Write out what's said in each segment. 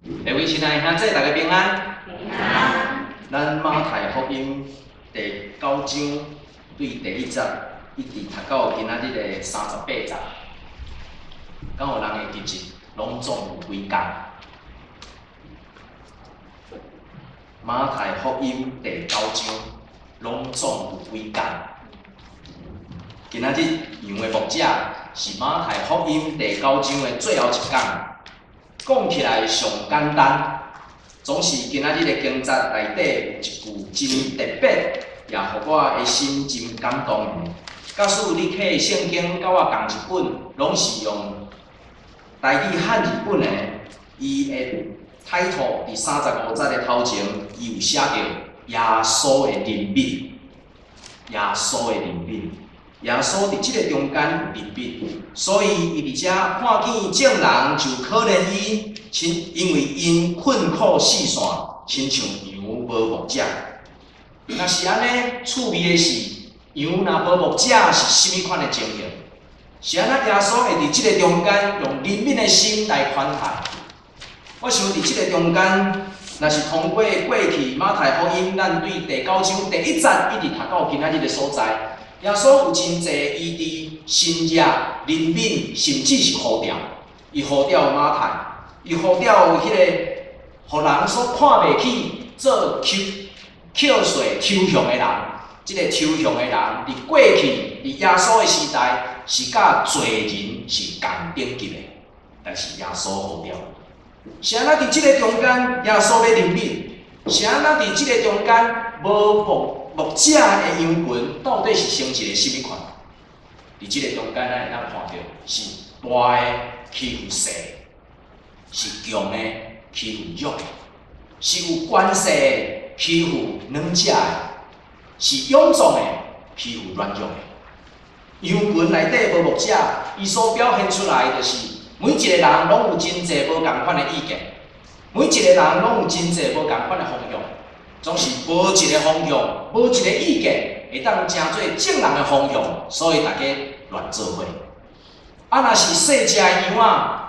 各位親愛的兄弟，大家平安。平安。咱馬太福音第九章對第一節一直讀到今仔日的38節，敢有人會記得攏總有幾工？馬太福音第九章攏總有幾工？今仔日羊的牧者是馬太福音第九章的最後一講。講起來上簡單，總是今仔日的經節內底有一句真特別，也予我的心真感動的。假使你摕聖經佮我仝一本，攏是用台語漢字本的，伊的 title 佇35節的頭前，伊有寫著耶穌的憐憫，耶穌的憐憫。耶穌佇這個中間有憐憫，所以伊佇遮看見眾人就可憐伊，親因為𪜶困苦四散，親像羊無牧者。若是按呢，趣味的是，羊若無牧者是啥物款的情形？是按怎耶穌會佇這個中間用憐憫的心來寬待？我想佇這個中間，若是通過過去馬太福音，咱對第九章第一節一直讀到今仔日的所在。耶穌有真濟醫治、神蹟、憐憫，甚至是呼召。伊呼召馬太，伊呼召彼個予人所看袂起做扣扣稅抽象的人。這個抽象的人，佇過去佇耶穌的時代是佮罪人是仝等級的，但是耶穌呼召。是按怎佇這個中間，耶穌欲憐憫？是按怎佇這個中間無牧者的羊群到底是成一個啥物款？佇這個中間，咱會當看著是大的欺負細的，是強的欺負弱的，是有權勢的欺負軟者的，是勇壯的欺負軟弱的。羊群內底無牧者，伊所表現出來就是每一個人攏有真濟無仝款的意見，每一個人攏有真濟無仝款的方向。總是無一個方向，無一個意見會當成做眾人的方向，所以大家亂做伙。啊，若是細隻的羊仔，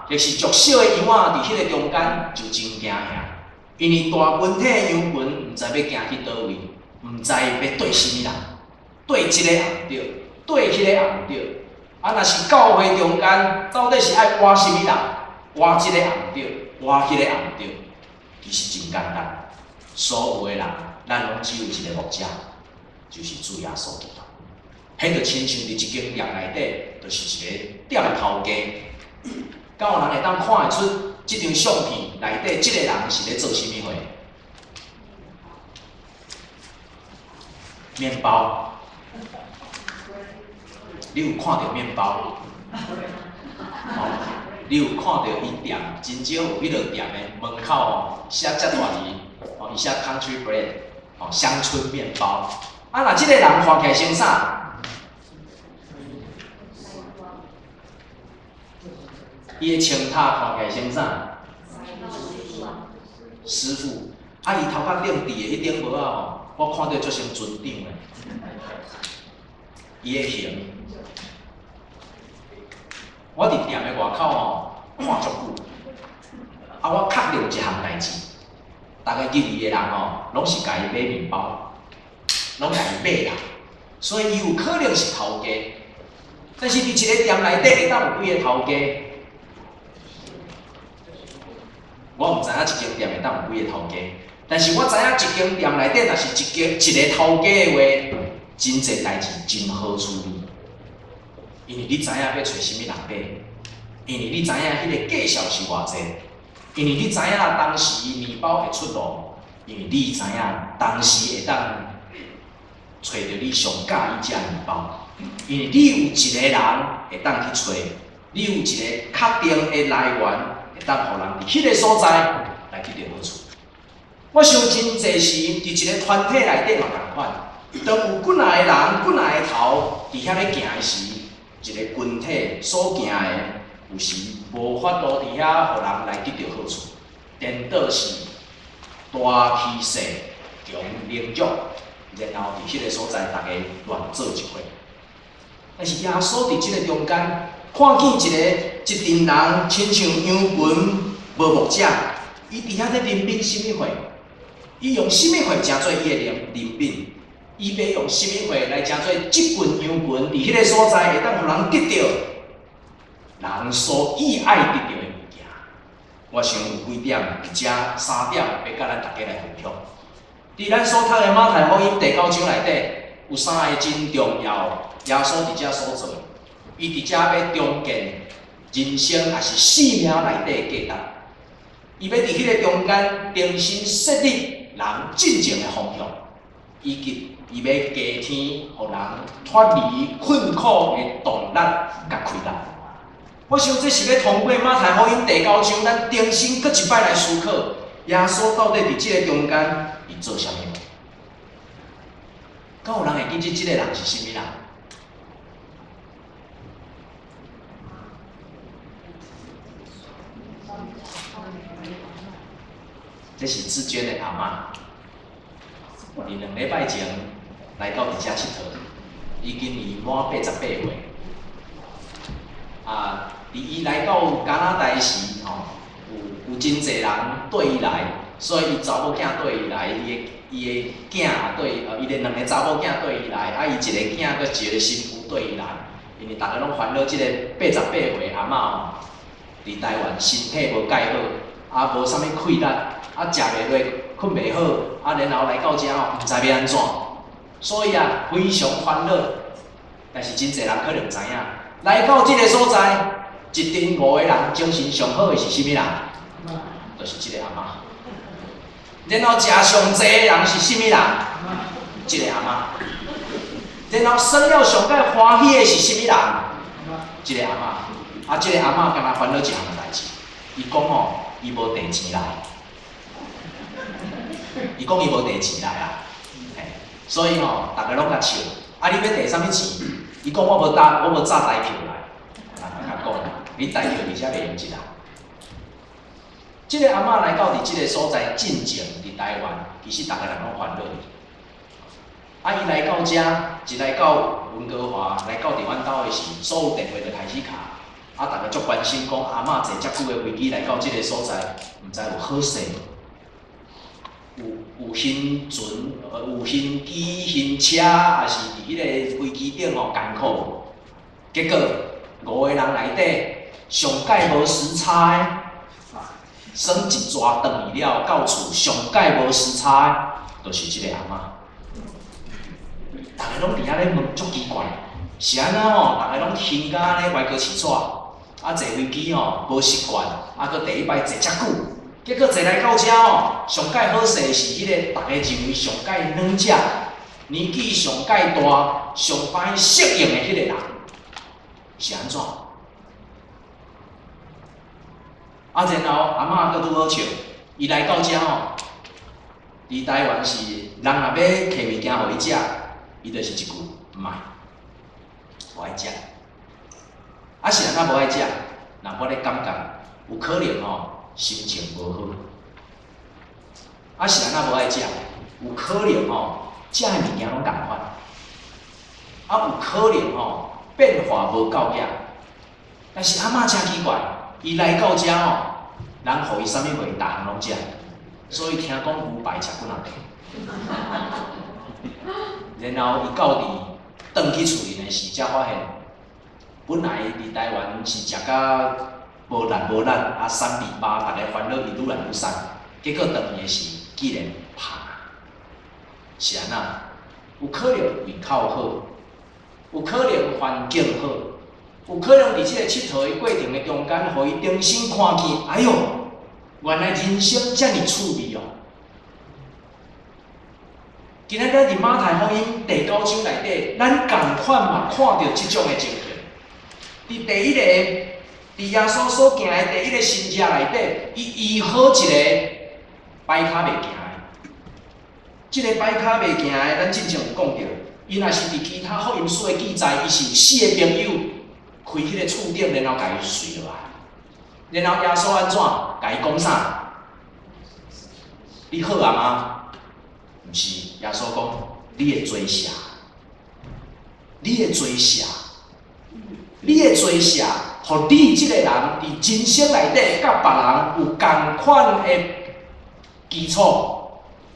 或是足小的羊仔，佇彼個中間就真驚嚇，因為大群體的羊群毋知欲行去佗位，毋知欲對啥物人，對這個也毋對，對彼個也毋對。啊，若是教會中間，到底是愛倚啥物人？倚這個也毋對，倚彼個也毋對，其實真簡單。所有的人，咱攏只有一個牧者，就是主耶穌基督。彼就親像佇一間店內底，就是一個店的頭家。敢有人會當看會出這張相片內底這個人是咧做啥物貨？麵包。你有看著麵包？哦，你有看著𪜶店真少有彼落店的門口哦，寫遮大字。哦，伊寫 country bread，哦，鄉村麵包。啊，若這個人看起來穿啥？伊的穿搭看起來穿啥？師傅。啊，伊頭殼頂戴的彼頂帽仔吼，我看著足像船長的。伊的型，我佇店的外口吼看足久。啊，我確認一項代誌。逐家入去的人吼，攏是共伊買麵包，攏共伊買啦，所以伊有可能是頭家。但是佇一個店內底會當有幾個頭家？我毋知影一間店會當有幾個頭家，但是我知影一間店內底若是一間一個頭家的話，真濟代誌真好處理，因為你知影欲揣啥物人買，因為你知影彼個價數是偌濟。因為你知影當時麵包會出爐，因為你知影當時會當揣著你上佮意食的麵包，因為你有一個人會當去揣，你有一個確定的來源會當予人佇彼個所在來得著好處。我想真濟時佇一個團體內底嘛仝款，當有幾若個人、幾若個頭佇遐咧行的時，一個群體所行的，有時無法度佇遐，予人來得著好處，顛倒是大欺細，強凌弱，然後佇彼個所在，逐家亂做一伙。但是耶穌佇這個中間，看見一個一陣人，親像羊群無牧者，伊伊佇遐咧憐憫啥物貨？伊用啥物貨成做伊的憐憫？伊欲用啥物貨來成做這群羊群佇彼个所在會當予人得著人所意愛得著的物件？我想有幾點，佇遮三點欲佮咱大家來分享。佇咱所讀的馬太福音第九章內底，有三个真重要，耶穌佇遮所做，伊佇遮欲重建人生抑是生命內底的價值。伊欲佇彼个中間重新設立人進前的方向，以及伊欲加添予人脫離困苦的動力佮氣力。我想這是欲通過馬太福音第九章，咱重新閣一擺來思考，耶穌到底佇這个中間，伊做啥物？敢有人會記得這个人是啥物人？這是志娟的阿嬤，佇2禮拜前來到佇遮𨑨迌，伊今年滿88歲。啊，佇伊來到加拿大時，吼，有真濟人綴伊來，所以伊查某囝綴伊來，伊的囝也綴，伊的兩个查某囝綴伊來，啊，伊一个囝閣一个新婦綴伊來，因為逐家攏煩惱這个88歲阿嬤吼，佇台灣身體無蓋好，啊，無啥物氣力，啊，食袂落，睏袂好，啊，然後來到遮吼，毋知欲按怎，所以啊，非常煩惱。但是真濟人可能知影，來到這个所在，一陣五个人精神上好的是啥物人？就是這个阿嬤。然後食上濟的人是啥物人？這个阿嬤。然後耍了上蓋歡喜的是啥物人？這個阿嬤。啊，這个阿嬤敢若煩惱一項代誌，伊講吼，伊無帶錢來。伊講伊無帶錢來啊，嘿，所以吼，逐家攏共笑。啊，你欲帶啥物錢？伊講我無帶，我無紮台票來。人共講，你台票佇遮袂用得啊。這个阿嬤來到佇這个所在進前，佇台灣，其實逐家人攏煩惱伊。啊，伊來到遮，一來到溫哥華，來到佇阮兜的時，所有電話就開始敲。啊，逐家足關心講阿嬤坐遮久的飛機來到這个所在，毋知有好勢無？有行船，有行機、行車，抑是佇彼个飛機頂吼艱苦無？結果五个人內底，上蓋無時差的，耍一逝轉去了到厝，上蓋無時差的，就是這个阿嬤。逐家攏佇遐咧問，足奇怪，是按怎吼？逐家攏興甲按呢歪哥飼纸，啊坐飛機吼無習慣，啊閣第一擺坐遮久。結果坐來到遮吼，上蓋好勢是彼個，逐家認為上蓋軟食、年紀上蓋大、上歹適應的彼個人，是按怎？啊，然後阿嬤閣拄好笑，伊來到遮吼，佇台灣是人若欲摕物件予伊食，伊就是一句毋愛，無愛食。啊，是按怎無愛食？若我咧感覺，有可能吼。心情無好，啊是按怎無愛食？有可能吼，食的物件攏仝款，啊有可能吼，變化無夠額。但是阿嬤誠奇怪，伊來到遮吼，人予伊啥物貨，逐項攏食，所以聽講牛排食幾若塊。然後伊到佇轉去厝裡的時，才發現，本來佇台灣是食甲無力無力，啊3比8，逐家煩惱伊愈來愈瘦，結果轉去的時，竟然胖啊！是按怎？有可能胃口好，有可能環境好，有可能佇這个𨑨迌的過程的中間，予伊重新看見，哎喲，原來人生遮爾趣味哦！今仔日佇馬太福音第九章內底，咱仝款嘛看著這種的情形。佇第一個，佇耶穌所行的第一个神跡內底，伊醫好一個擺跤袂行的。這个擺跤袂行的，咱進前有講著，伊若是佇其他福音書的記載，伊是有四个朋友開彼个厝頂，然後共伊隨落來。然後耶穌按怎？共伊講啥？你好啊嗎？毋是，耶穌講，你的罪赦，你的罪赦，你的罪赦，予你這个人佇人生內底佮別人有仝款的基礎，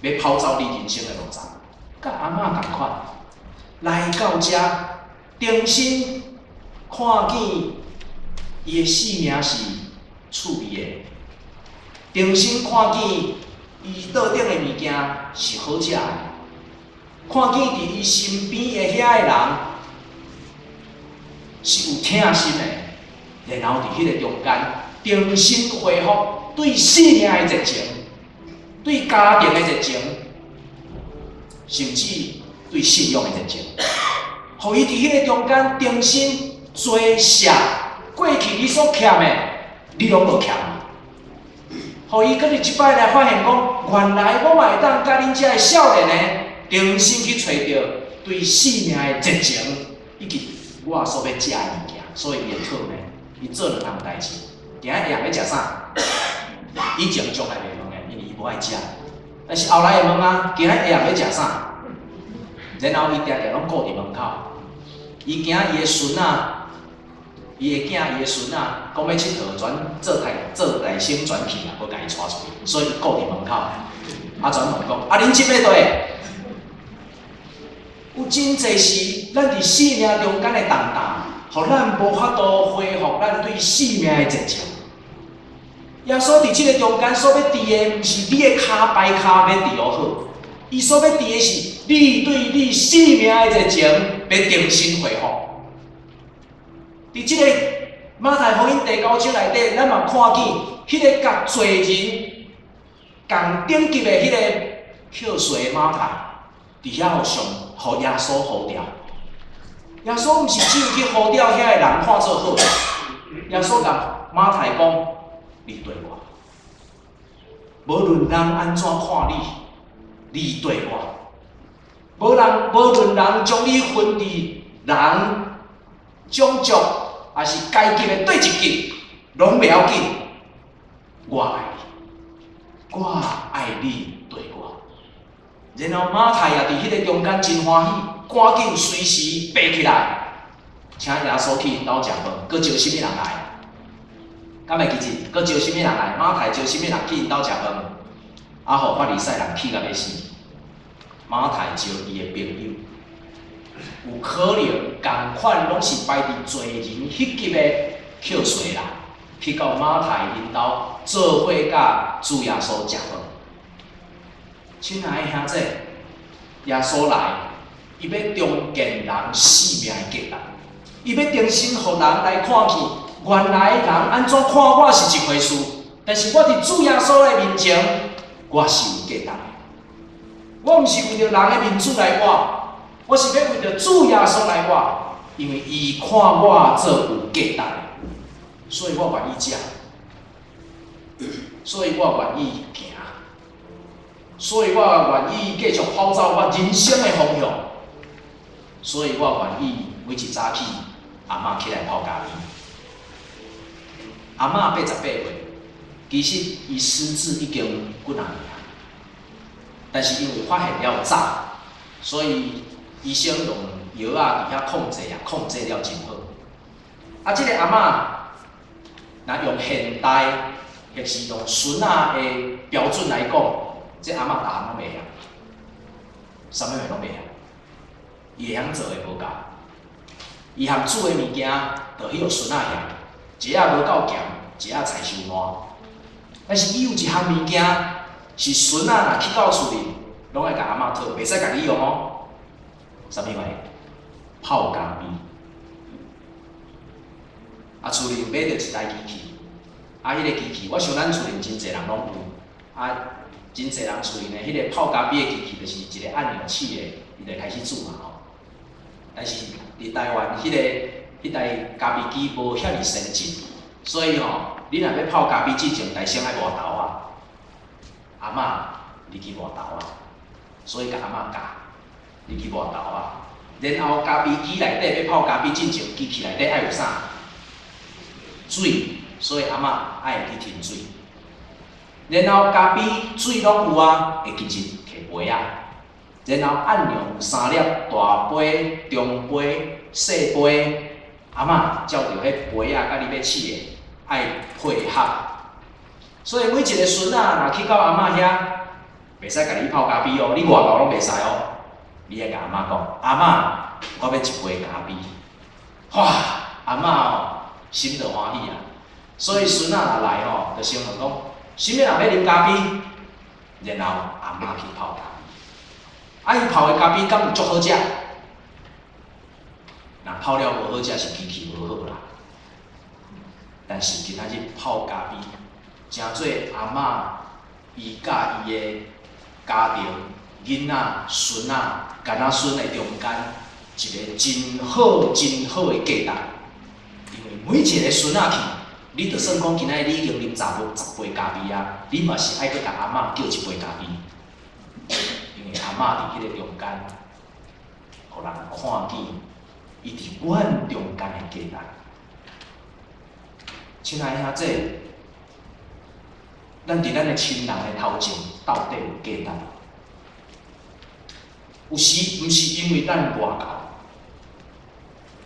欲拋走你人生的垃圾，佮阿嬤仝款，來到遮，重新看見伊的性命是趣味的，重新看見伊桌頂的物件是好食的，看見佇伊身邊的遐個人是有疼心的，然後佇彼个中間重新恢復對生命的熱情，對家庭的熱情，甚至對信仰的熱情，予伊佇彼個中間重新追溯過去你所欠的，你攏無欠。予伊閣佇一擺來發現講，原來我嘛會當佮恁遮的少年的重新去揣著對生命的熱情，以及我所欲食的物件，所以伊會討命，伊做兩項代誌。今仔下暗欲食啥？以前從來袂問的，因為伊無愛食。但是後來會問啊，今仔下暗欲食啥？然後伊定定攏顧佇門口，伊驚伊的孫仔，伊的囝，伊的孫仔講欲𨑨迌，轉做台做大聲轉去啊，無共伊帶出去，所以伊顧佇門口。啊，轉問講，啊，恁這欲佗？有真濟時，咱佇生命中間的重擔，予咱無法度恢復咱對生命的熱情。耶穌佇這个中間所欲治的，毋是你的跤排跤欲治予好，伊所欲治的是你對你生命的熱情欲重新恢復。佇這个馬太福音第九章內底，咱嘛看見彼个佮罪人仝等級的彼个扣稅的馬太，佇遐予上予耶穌呼召。耶穌毋是只有去呼召遐个人看做好，耶穌共馬太講：你綴我，無論人按怎看你，你綴我。無論人將你分佇人種族，抑是階級的佗一級，攏袂要緊。我愛你，我愛你綴我。然後馬太也佇彼个中間真歡喜，趕緊隨時爬起來，請耶穌去𪜶兜食飯，閣招啥物人來？敢會記得？閣招啥物人來？馬太招啥物人去𪜶兜食飯？啊，予法利賽人氣甲欲死。馬太招伊的朋友，有可能仝款攏是排佇罪人彼級的扣稅人，去到馬太𪜶兜做伙佮主耶穌食飯。親愛的兄弟，耶穌來，伊欲重建人生命的價值，伊欲重新予人來看見，原來人按怎看我是一回事，但是我佇主耶穌的面前，我是有價值的。我毋是為著人的面子來活，我是欲為著主耶穌來活，因為伊看我做有價值的，所以我願意食，所以我願意行，所以我願意繼續跑走我人生的方向，所以我願意每一早起，阿嬤起來泡咖啡。阿嬤88歲，其實伊失智已經幾若年啊，但是因為發現了早，所以醫生用藥仔佇遐控制啊，控制了真好。啊，這個阿嬤，若用現代或是用孫仔的標準來講，這阿嬤逐項攏袂曉，啥物貨攏袂曉，伊會曉做的無夠，伊含煮的物件，就去予孫仔嫌，一仔無夠鹹，一仔菜傷爛。但是伊有一項物件，是孫仔若去到厝裡，攏愛共阿嬤討，袂使家己用哦。啥物貨？泡咖啡。啊，厝裡買著一台機器，啊，彼个機器，我想咱厝裡真濟人攏有，啊，真濟人厝裡呢，彼个泡咖啡的機器就是一个按鈕試的，伊就開始煮嘛吼。但是佇台灣，彼台咖啡機無遐爾先進，所以吼，你若欲泡咖啡之前，得先愛磨豆仔。阿嬤入去磨豆仔，所以共阿嬤教入去磨豆仔。然後咖啡機內底欲泡咖啡進前，機器內底愛有啥？水，所以阿嬤愛去添水。然後咖啡水攏有啊，會記得提杯仔。然後按鈕有三粒，大杯、中杯、細杯。阿嬤照著彼杯仔佮你欲試的，愛配合。所以每一个孫仔若去到阿嬤遐，袂使家己泡咖啡哦，你外口攏袂使哦。你愛共阿嬤講，阿嬤，我欲一杯咖啡。哇，阿嬤哦，心就歡喜啊。所以孫仔若來吼，就先問講，啥物人欲啉咖啡？然後阿嬤去泡咖啡。啊，伊泡的咖啡敢有足好食？若泡了無好食，是機器無好啦。但是今仔日泡咖啡，成做阿嬤伊佮伊的家庭、囡仔、孫仔、囡仔孫的中間一個真好、真好的價值。因為每一个孫仔去，你就算講今仔日你已經啉10杯咖啡啊，你嘛是愛閣共阿嬤叫一杯咖啡，因為阿嬤佇彼個中間，予人看見伊佇阮中間的價值。親愛的兄弟，咱佇咱的親人的頭前到底有價值？有時毋是因為咱外彥，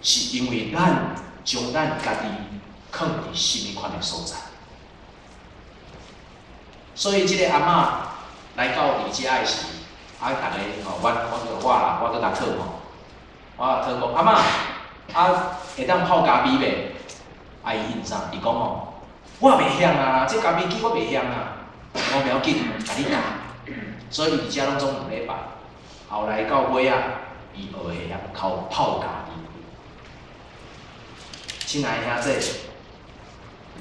是因為咱將咱家己囥佇啥物款的所在。所以這个阿嬤來到佇遮的時，啊，逐个吼，阮我叫我啦，我閣共討吼，我討講阿嬤，啊，會當泡咖啡袂？啊，伊應啥？伊講吼，我袂曉啊，這咖啡機我袂曉啊。我袂要緊，共你教。所以伊佇遮攏總2禮拜，後來到尾仔，伊學會曉靠泡咖啡。親愛的兄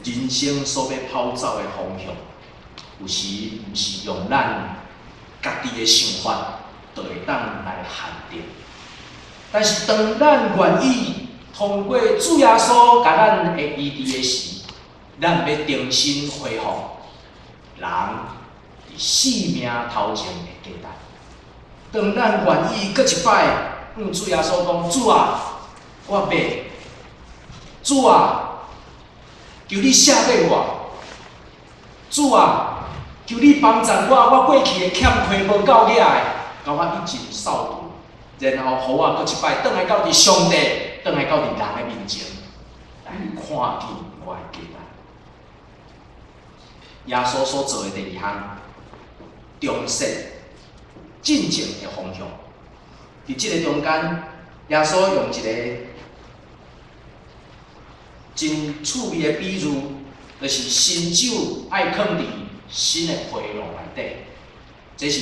弟，人生所欲跑走的方向，有時毋是用咱家己的想法就會當來限定。但是當咱願意通過主耶穌共咱的醫治的時，咱欲重新恢復人佇生命頭前的價值。當咱願意閣一擺向主耶穌講：主啊，我欲，主啊，求你赦免我，主啊，求你幫助我，我過去的欠虧無夠額的，共我一盡掃除，然後予我閣一擺轉來到佇上帝，轉來到佇人的面前，來看見我的價值。耶穌所做的第二項，重設進前的方向。佇這个中間，耶穌用一個真趣味的比喻，就是新酒愛囥佇新的皮囊內底。這是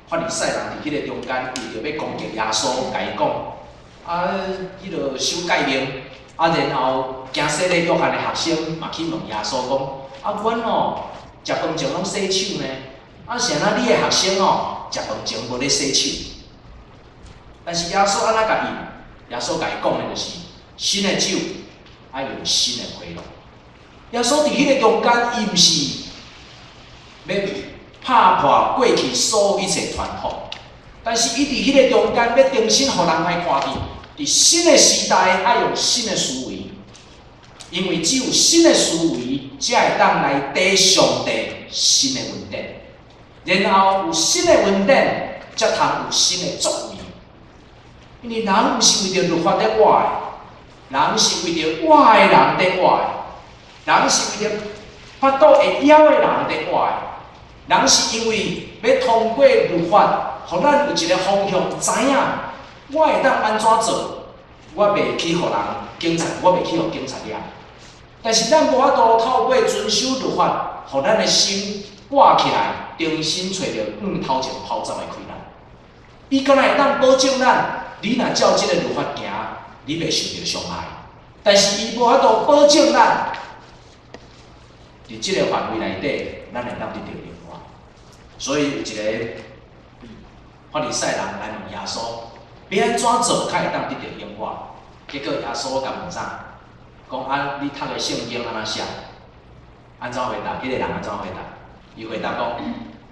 法利賽人佇彼个中間，為著欲攻擊耶穌，共伊講啊，彼个守誡命，啊，然後行洗禮約翰的學生嘛去問耶穌講：啊，阮哦，食飯前攏洗手呢，啊，是按怎你的學生哦，食飯前無咧洗手？但是耶穌按怎共伊？耶穌共伊講的就是新的酒愛用新的皮囊。耶穌佇彼个中間，伊毋是欲拍破過去所有一切傳統，但是伊佇彼个中間欲重新予人來看見，佇新的時代愛用新的思維，因為只有新的思維，才會當來綴上帝新的恩典，然後有新的恩典，才通有新的作為。因為人毋是為著律法佇活的，人是為著活的人佇活的，人是為著腹肚會枵的人佇活的，人是因為欲通過律法，予咱有一个方向，知影我會當按怎做，我袂去予人警察，我袂去予警察掠。但是咱無法度透過遵守律法，予咱的心掛起來，重新揣著向頭前跑走的氣力。伊敢若會當保證咱，你若照這个律法行，你袂受著傷害。但是伊無法度保證咱，佇這个範圍內底，咱會當得著永活。所以有一个法利賽人來問耶穌，欲按怎做較會當得著永活？結果耶穌共問啥？講啊，你讀的聖經按怎寫？按怎回答？彼个人按怎回答？伊回答講，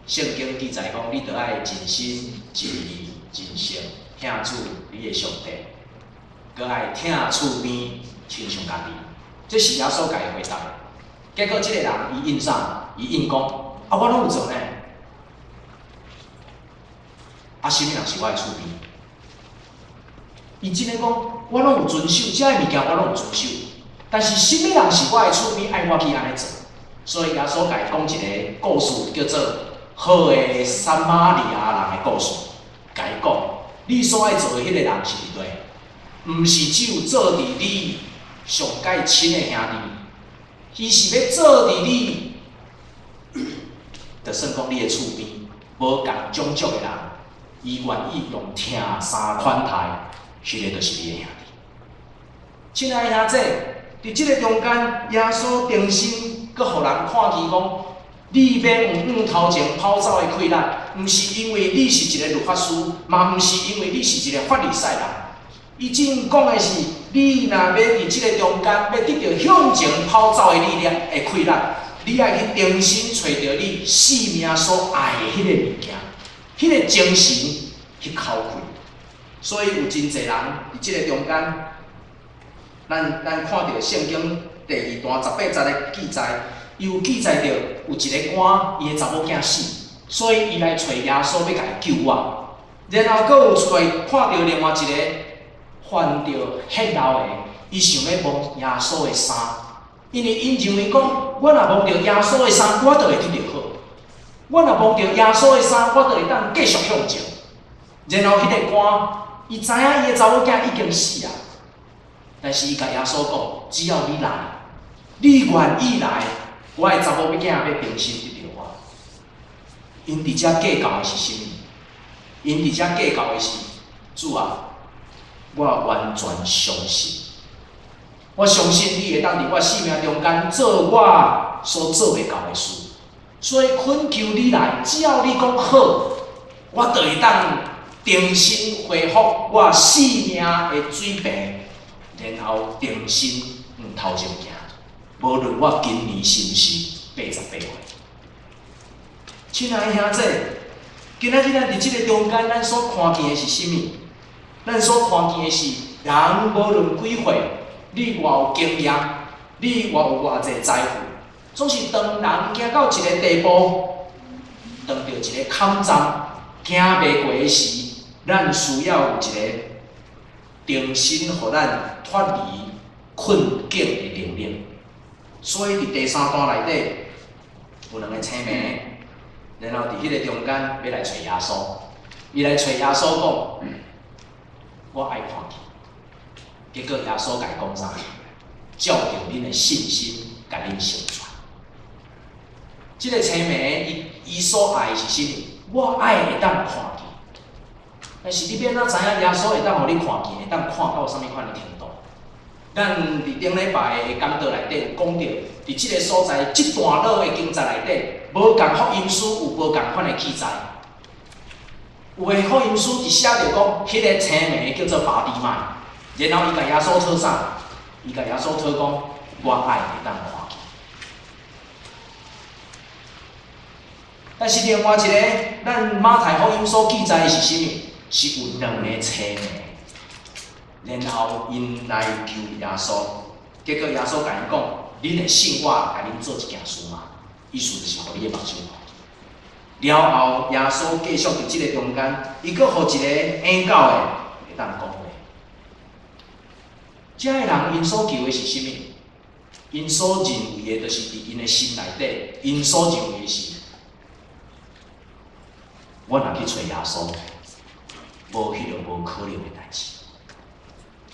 聖經記載講，你著愛盡心、盡意、盡性疼主你的上帝，閣愛疼厝邊親像家己。這是耶穌共伊回答的。結果這个人伊應啥？伊應講，啊，我攏有做呢。啊，啥物人是我的厝邊？伊真的講，我攏有遵守，這个物件我攏有遵守。但是啥物人是我的厝邊，愛我去按呢做？所以耶穌共伊講一个故事，叫做好的撒瑪利亞人的故事，共伊講，你所愛做的彼個人是佇佗，毋是只有做佇你上蓋親的兄弟，伊是欲做佇你，就算講你的厝邊無仝種族的人，伊願意用疼衫款待，彼個就是你的兄弟。親愛的兄弟，佇這个中間，耶穌重新閣予人看見講，你欲向頭前跑走的氣力，毋是因為你是一个律法師，嘛毋是因為你是一个法利賽人。伊正講的是，你若欲佇這个中間欲得著向前跑走的力量的氣力，你愛去重新揣著你性命所愛的彼個物件，彼个精神去口氣。所以有真濟人佇這个中間，咱看著聖經第二段18節的記載，伊有記載著有一个官，伊的查某囝死，所以伊來揣耶穌欲共伊救活。然後閣有揣看著另外一個患著血漏的，伊想欲摸耶穌的衫，因為𪜶認為講，我若摸著耶穌的衫，我就會得著好。我若摸著耶穌的衫，我就會當繼續向前。然後彼个官，伊知影伊的查某囝已經死啊，但是伊共耶穌講，只要你來，你願意來，我的查某囝欲重新得著活。𪜶佇遮計較的是啥物？𪜶佇遮計較的是，主啊，我完全相信，我相信你會當佇我生命中間做我所做袂到的事，所以懇求你來，只要你講好，我就會當重新恢復我生命的水平，然後重新向頭前行。無論我今年是毋是88歲。親愛的兄弟，今仔日咱佇這个中間，咱所看見的是啥物？咱所看見的是，人無論幾歲，你偌有經驗，你偌有偌濟財富，總是當人行到一个地步，當著一个坎站，行袂過的時，咱需要有一个重新予咱脫離困境的能力。所以佇第三段內底有兩个青盲，然後佇彼个中間欲來揣耶穌，伊來揣耶穌講：我愛看見。結果耶穌共伊講啥？照著恁的信心，共恁成全。這个青盲伊伊所愛的是啥物？我愛會當看見。但是你欲按怎知影耶穌會當予你看見，會當看到啥物款的程度？咱佇頂禮拜的講道內底有講著，佇這个所在，這段落的經節內底，無仝福音書有無仝款的記載。有的福音書佇寫著講，彼个青盲叫做巴底買，然後伊共耶穌討啥？伊共耶穌討講，我愛會當看見。但是另外一个，咱馬太福音所記載的是啥物？是有兩个青盲，然後𪜶來求耶穌，結果耶穌共𪜶講：恁會信我，共恁做一件事嗎？意思就是予你的目睭看見。了後，耶穌繼續佇這个中間，伊閣予一个嬰狗的會當講話。遮的人𪜶所求的是啥物？𪜶所認為的，就是佇𪜶的心內底，𪜶所認為的是，我若去揣耶穌，無彼个無可能的代誌。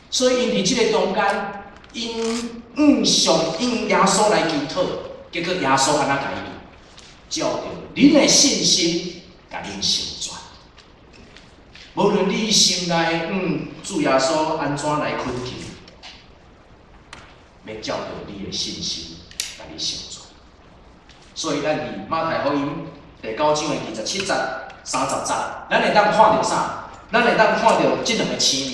所以𪜶佇這个中間，𪜶向上向耶穌來求討，結果耶穌按怎共伊？照著恁的信心，共恁成全。無論你心內向主耶穌按怎來懇求，欲照著你的信心，共你成全。所以咱佇馬太福音第九章的27節、30節，咱會當看著啥？咱會當看著這兩个青盲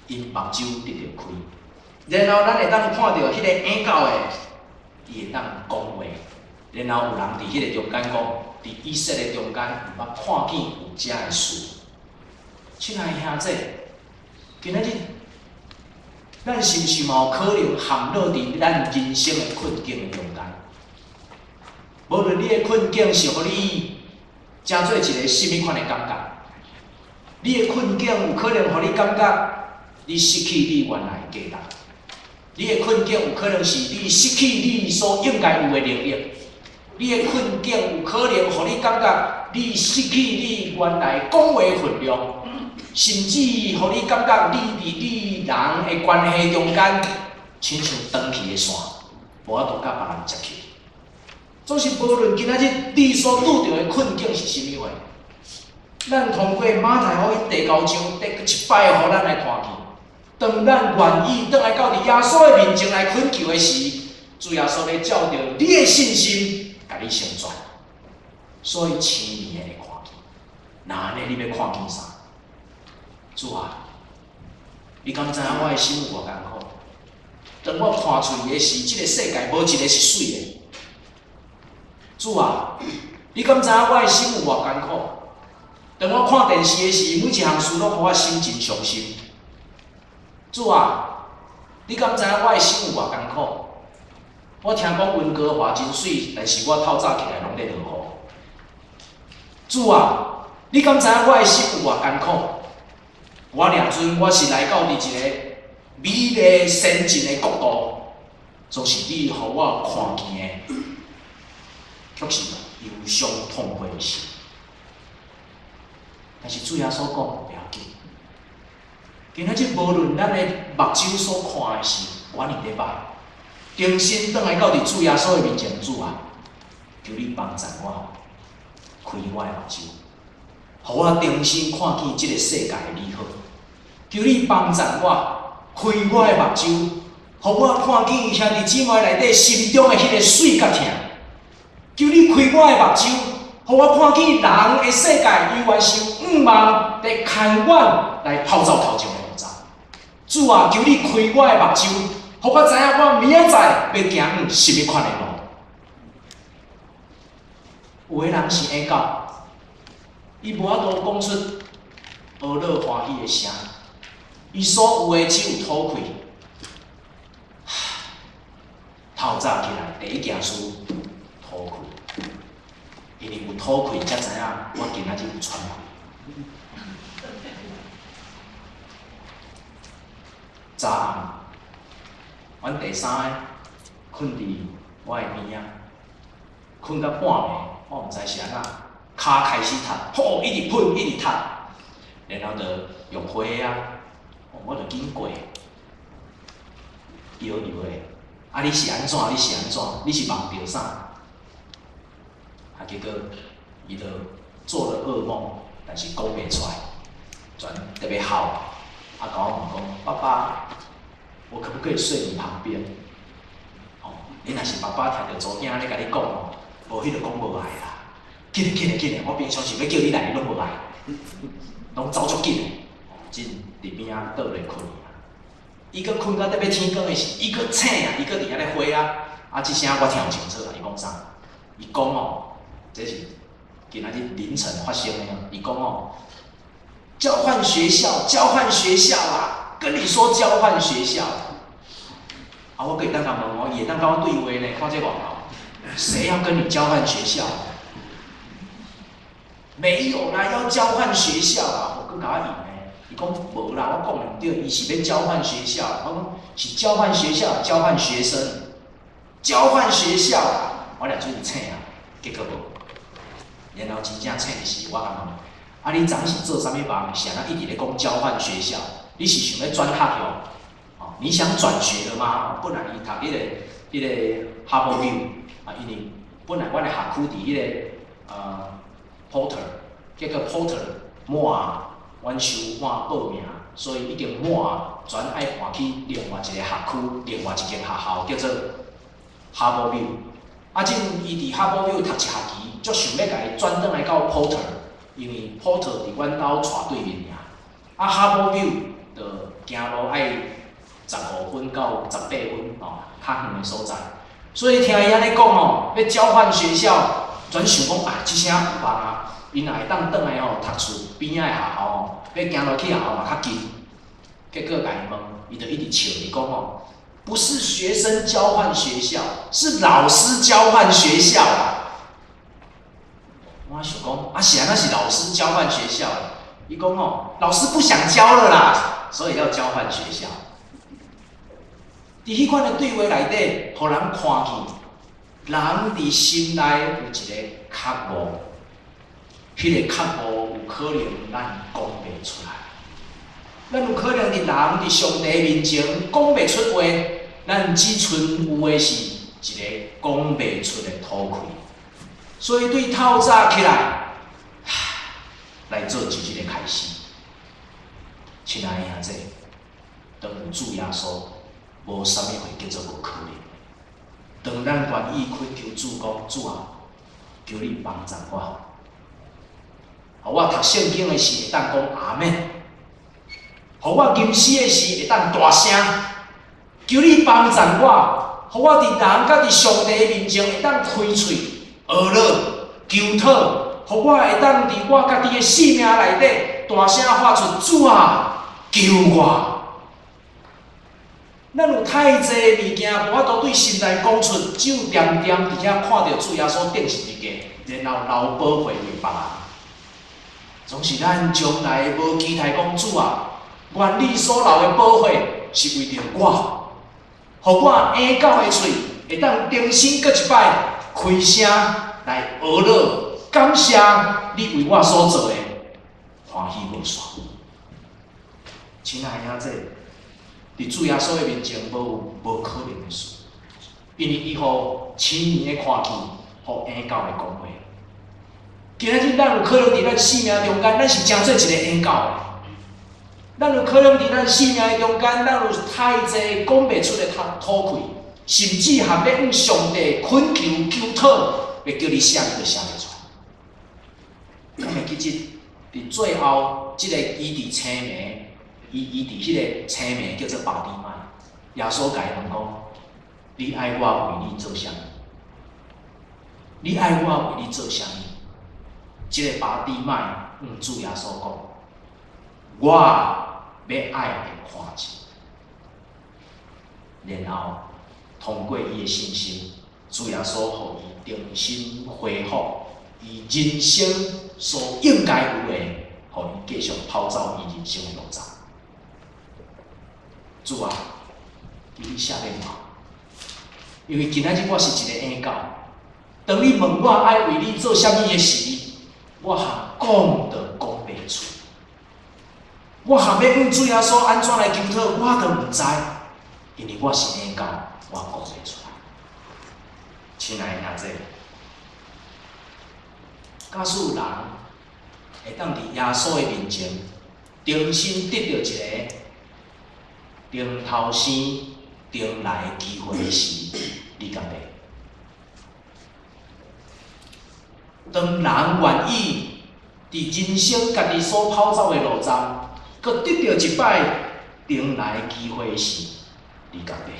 ，𪜶目睭得著開，然後咱會當看著彼个嬰狗的，伊會當講話，然後有人佇彼个中間講，佇以色列中間毋捌看見有遮的事。親愛的兄弟，今仔日咱是毋是嘛有可能陷落佇咱人生的困境的中間？無論你的困境是予你成做一个啥物款的感覺，你的困境有可能予你感覺你失去你原來的價值，你的困境有可能是你失去你所應該有的能力，你的困境有可能予你感覺你失去你原來講話分量，甚至予你感覺你佇你人的關係中間，親像斷去的線，無法度佮別人接去。總是無論今仔日你所拄著的困境是啥物貨，咱通過馬太福音第九章第七擺，予咱來看見，當咱願意轉來到佇耶穌的面前來懇求的時，主耶穌欲照著你的信心，共你成全。所以青年的會看見，若按呢你欲看見啥？主啊，你敢知影我的心有偌艱苦？當我看出去的時，這个世界無一个是媠的。主啊，你敢知影我的心有偌艱苦？當我看電視的時，每一項事攏予我心真傷心。主啊，你敢知影我的心有偌艱苦？我聽講溫哥華真媠，但是我透早起來攏咧落雨。主啊，你敢知影我的心有偌艱苦？我掠準我是來到佇一个美麗先進的國度，總是你予我看見的，卻是憂傷痛悔的事。但是主耶穌講不要緊，今仔日無論咱的目睭所看的是偌爾的歹，重新轉來到佇主耶穌的面前，主啊，求你幫助我，開我的目睭，予我重新看見這个世界的美好。求你幫助我，開我的目睭，予我看見兄弟姊妹內底心中的彼个媠佮疼。求你開我的目睭，予我看見人的世界猶原是有向望佇牽阮來跑走頭前的路。主啊，求你開我的目睭，予我知影我明仔載欲行啥物款的路。有的人是嬰狗，伊無法度講出呵樂歡喜的聲，伊所有的只有吐氣。透早起來第一件事吐氣，因為有吐氣才知影我今仔日有喘氣。昨暗，阮第三个睏佇我的邊仔，睏到半暝，我毋知是按怎，跤開始踢，吼，一直噴，一直踢，然後就用火啊，我就緊過，搖搖的，啊你是按怎？你是按怎？你是夢著啥？啊，結果伊就做了噩夢，但是講袂出來，全特別哭，啊，共我問講，爸爸，我可不可以睡你旁邊？哦，你若是爸爸聽著查某囝按呢共你講哦，無彼就講無愛啦。緊來緊來緊來，我平常時欲叫你來，你攏無來，攏走足緊的，真佇邊仔倒咧睏去啊。伊閣睏到欲天光的時，伊閣醒啊，伊閣佇遐咧火啊。啊，這聲我聽有清楚啊，伊講啥？伊講哦，這是今仔日凌晨發生的哦。伊講哦，交換學校，交換學校啦，跟你說交換學校。啊，我閣會當共問哦，伊會當共我對話呢？看這偌姣，誰要跟你交換學校？沒有啦，要交換學校啦，閣共我應呢。伊講無啦，我講的毋對，伊是欲交換學校。我講是交換學校，交換學生，交換學校啦。我掠準伊醒啊，結果無。然後真正醒的時，我共問：啊，你昨是做啥物夢？是按怎一直咧講交換學校？你是想欲轉學喲？哦，你想轉學了嗎？本來伊讀彼个 Harbour View 啊，因為本來阮的學區佇彼个Porter，結果 Porter 滿，阮收滿報名，所以已經滿，轉愛換去另外一個學區，另外一間學校叫做 Harbour View。啊，這伊佇 Harbour View 讀一學期，足想欲共伊轉轉來到 Porter，因為 Porter 佇阮兜斜對面爾。啊，Harbour View 就行路愛15分到18分哦，較遠的所在。所以聽伊按呢講哦，欲交換學校，轉想講啊，這聲有望啊，𪜶若會當轉來吼讀厝邊仔的學校吼，欲行路去學校嘛較近。結果共伊問，伊就一直笑，伊講哦，不是學生交換學校，是老師交換學校啦。我想講，啊是按怎是老師交換學校？伊講哦，老師不想教了啦，所以要交換學校。佇彼款的對話內底，予人看見，人佇心內有一个覺悟，彼个覺悟有可能咱講袂出來。咱有可能佇人佇上帝面前講袂出話，咱只賰有的是一个講袂出的吐氣。所以對透早起來，來做一日的開始。親愛的兄弟，當有主耶穌，無啥物會叫做無可能。當咱願意懇求主講，主啊，求你幫助我，予我讀聖經的時會當講阿們，予我吟詩的時會當大聲，求你幫助我，予我佇人佮佇上帝面前會當開喙學樂求討，予我會當佇我家己的性命內底大聲發出主啊，救我！咱有太濟物件無法度對心內講出，只有恬恬佇遐看著主耶穌釘十字架，然後流寶血為別人。總是咱從來無期待講主啊，願你所流的寶血是為著我，予我嬰狗的喙會當重新閣一擺開聲來呵咾感謝你為我所做的，歡喜無煞。親愛的兄弟，佇主耶穌的面前，無無可能的事，因為伊予青耳的看見，予嬰狗會講話。今仔日咱有可能佇咱生命中間，咱是成做一個嬰狗的。咱有可能佇咱生命的中間，咱有太濟講袂出的吐氣，甚至含欲向上帝懇求求討，欲叫你寫你都寫袂出來。敢會記得佇最後，這个醫治青盲，伊醫治彼个青盲叫做巴底買，耶穌共伊問講：你愛我為你做啥物？你愛我為你做啥物？這个巴底買向主耶穌講：我欲愛會看見。然後通過伊的信心，主耶穌予伊重新恢復伊人生所應該有的，予伊繼續跑走伊人生的路程。主啊，求你赦免我，因為今仔日我是一个嬰狗。當你問我愛為你做啥物的時，我含講都講袂出。我含欲向主耶穌按怎來求討，我都毋知，因為我是嬰狗，我講袂出來。親愛的兄弟，假使人會當佇耶穌的面前，重新得著一个重頭生、重來的機會時，你敢欲？當人願意佇人生家己所跑走的路站，閣得著一擺重來的機會時，你敢欲？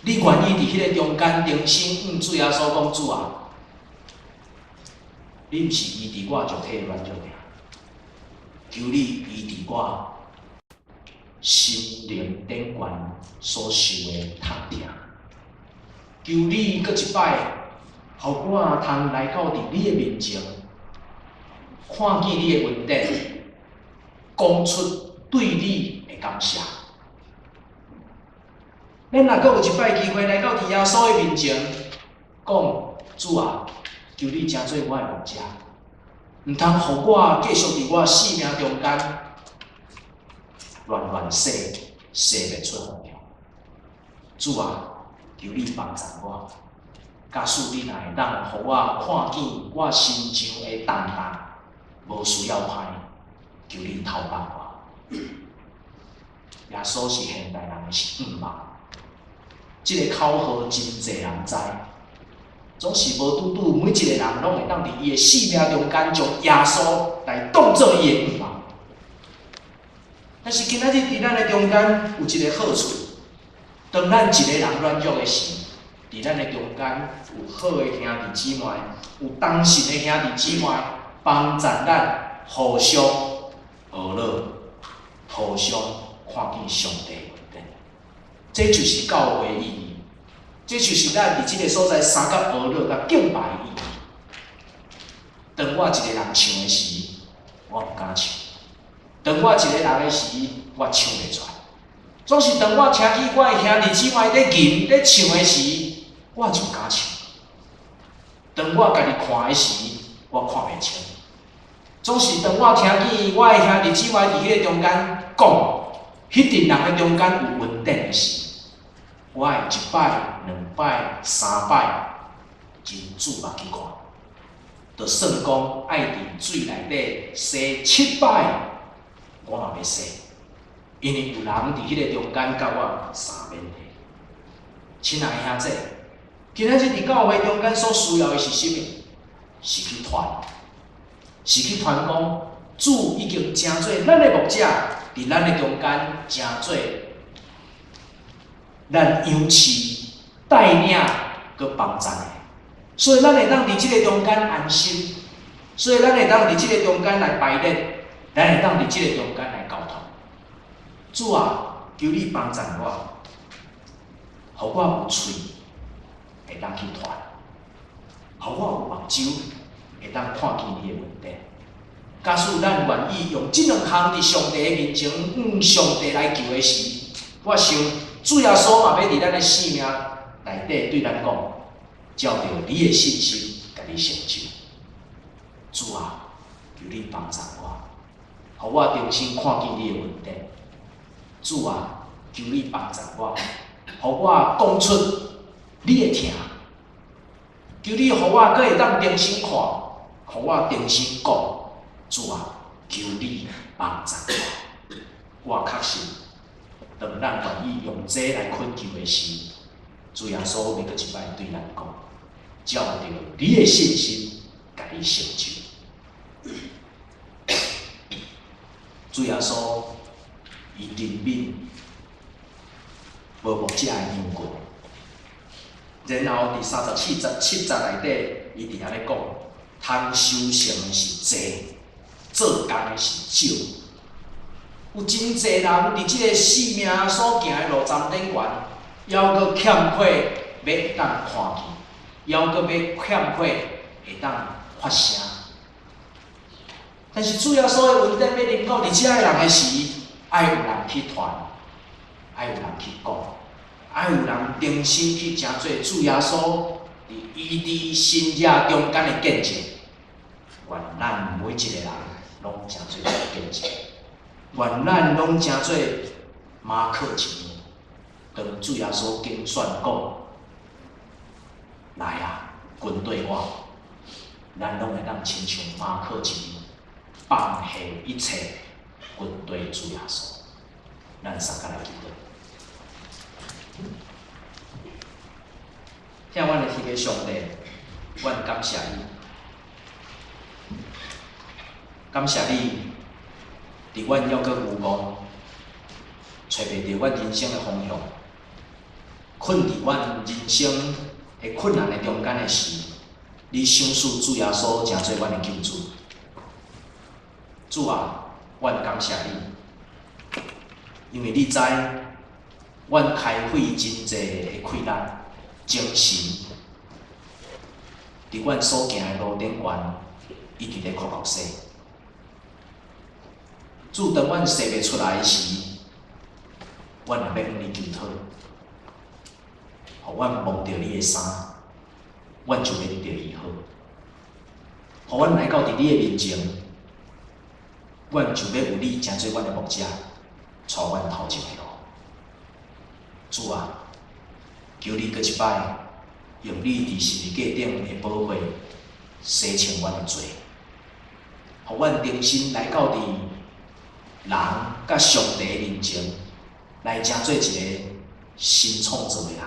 你願意佇彼个中間重新向主耶穌講主啊？你毋是醫治我肉體的軟弱爾，求你醫治我心靈頂懸所受的痛疼。求你閣一擺，予我通來到佇你的面前，看見你的恩典，講出對你的感謝。咱若閣有一擺機會來到佇耶穌的面前，講主啊，求你成做我的牧者，毋通予我繼續佇我性命中間亂亂踅，踅袂出方向。主啊，求你幫助我。假使你若會當予我看見我身上的重擔，無需要擔，求你頭放我。耶穌是現代人的願望，這个口號真濟人知，總是無拄拄每一个人攏會當佇伊的性命中間將耶穌來當做伊的願望。但是今仔日佇咱的中間有一个好處，當咱一個人軟弱的時，佇咱的中間有好的兄弟姊妹，有同信的兄弟姊妹，幫助咱互相呵咾，互相看見上帝的恩典。這就是教會意義，這就是咱佇這个所在相佮呵咾佮敬拜的意義。當我一个人唱的時，我毋敢唱；當我一个人的時，我唱袂出來。總是當我聽見我的兄弟姊妹咧吟咧唱的時，我就敢唱。當我家己看的時，我看袂清。總是當我聽見我的兄弟姊妹佇彼個中間講，彼陣人的中間有恩典的時，我會一擺、兩擺、三擺，真注目去看。就算講愛佇水內底洗七擺，我嘛欲洗，因為有人佇彼個中間佮我相勉勵。親愛的兄弟，今仔日佇教會中間所需要的是啥物？是去傳，是去傳講，主已經成做咱的牧者，佇咱的中間成做咱養飼、帶領、閣幫贊的，所以咱會當佇這个中間安心，所以咱會當佇這个中間來排列，咱會當佇這个中間來交託。主啊，求你幫贊我，予我有喙會當去傳，予我有目睭會當看見你的恩典。假使咱願意用這兩項佇上帝的面前，向上帝來求的時，我想主耶穌嘛欲佇咱的生命內底對咱講，照著你的信心，共你成就。主啊，求你幫助我，予我重新看見你的恩典。主啊，求你幫助我，予我講出你會聽。求你予我閣會當重新看，予我重新講。主啊，求你幫助我。我確信，當咱願意用這來懇求的時，主耶穌欲閣一擺對咱講，照著你的信心，共你成就。主耶穌伊憐憫無牧者的羊群，然後佇37節內底，伊佇遐咧講，通收成的是濟，做工的是少。有真濟人佇這个生命所行的路站頂懸，猶閣欠缺欲當看見，猶閣欲欠缺會當發聲。但是主耶穌的恩典欲臨到佇遮的人的時，愛有人去傳，愛有人去講，愛有人重新去成做主耶穌佇醫治神蹟中間的見證。願咱每一个人攏成做這个見證，願咱攏成做馬可一樣，當主耶穌揀選講，來啊，跟綴我，咱攏會當親像馬可一樣，放下一切，跟綴主耶穌。咱三個來祈禱。疼阮的天父上帝，阮感謝你，感謝你，佇阮猶閣迷惘，揣袂著阮人生的方向，困佇阮人生的困難的中間的時，你賞賜主耶穌成做阮的救主。主啊，阮感謝你，因為你知阮開費真濟的氣力、精神，佇阮所行的路頂懸，一直咧哭哭洗。主，當阮洗袂出來時，阮也欲向你求討，予阮摸著你的衫，阮就欲得著醫好。予阮來到佇你的面前，阮就欲有你成做阮的牧者，帶阮頭前的路。主啊，求你閣一擺，用你佇十字架頂的寶血洗清阮的罪，予阮重新來到佇人佮上帝的面前，來成做一个新創造的人，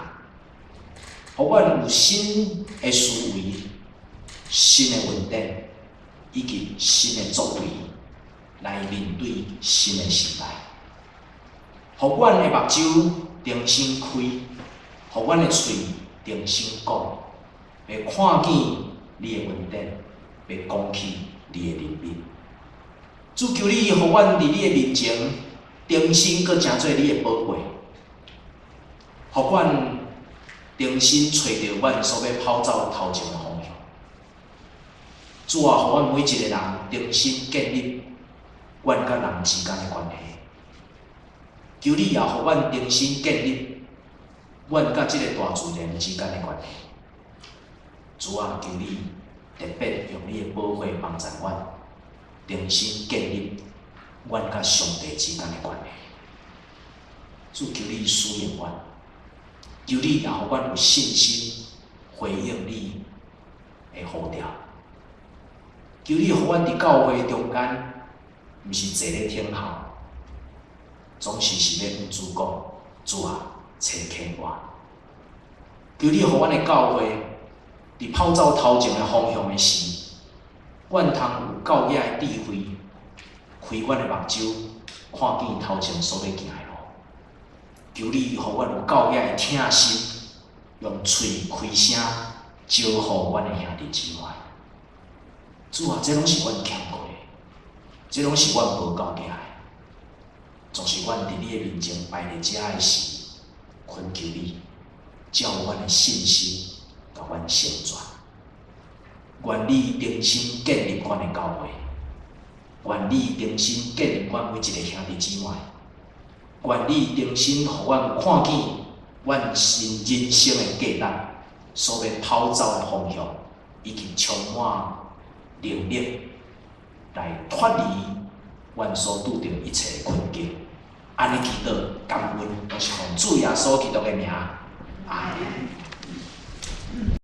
予阮有新的思維、新的恩典，以及新的作為，來面對新的時代。予阮的目睭重新開，予阮的喙重新講，欲看見你的恩典，欲講起你的憐憫。主，求你予阮佇你的面前，重新閣成做你的寶貝，予阮重新揣著阮所欲跑走頭前的方向。主啊，予阮每一个人重新建立阮佮人之間的關係。求你也予阮重新建立阮佮這个大自然之間的關係。主啊，求你特別用你的寶血幫助阮，重新建立阮佮上帝之間的關係。主，求你使用阮，求你也予阮有信心回應你的呼召。求你予阮佇教會中間，毋是坐咧聽候，總是是欲向主講：主啊，差遣我。求你予阮的教會佇跑走頭前的方向的時，阮通有夠額的智慧，開阮的目睭，看見頭前所欲行的路。求你予阮有夠額的疼心，用喙開聲招呼阮的兄弟姊妹。主啊，這攏是阮欠過的，這攏是阮無夠額的。總是阮佇你的面前擺佇遮的時，懇求你，照阮的信心，共阮成全。願你重新建立阮的教會，願你重新建立阮每一個兄弟姊妹，願你重新予阮看見阮新人生的價值，所欲跑走的方向，以及充滿能力來脫離阮所拄著一切的困境。按呢祈禱感恩，攏是奉主耶穌基督的名。阿門。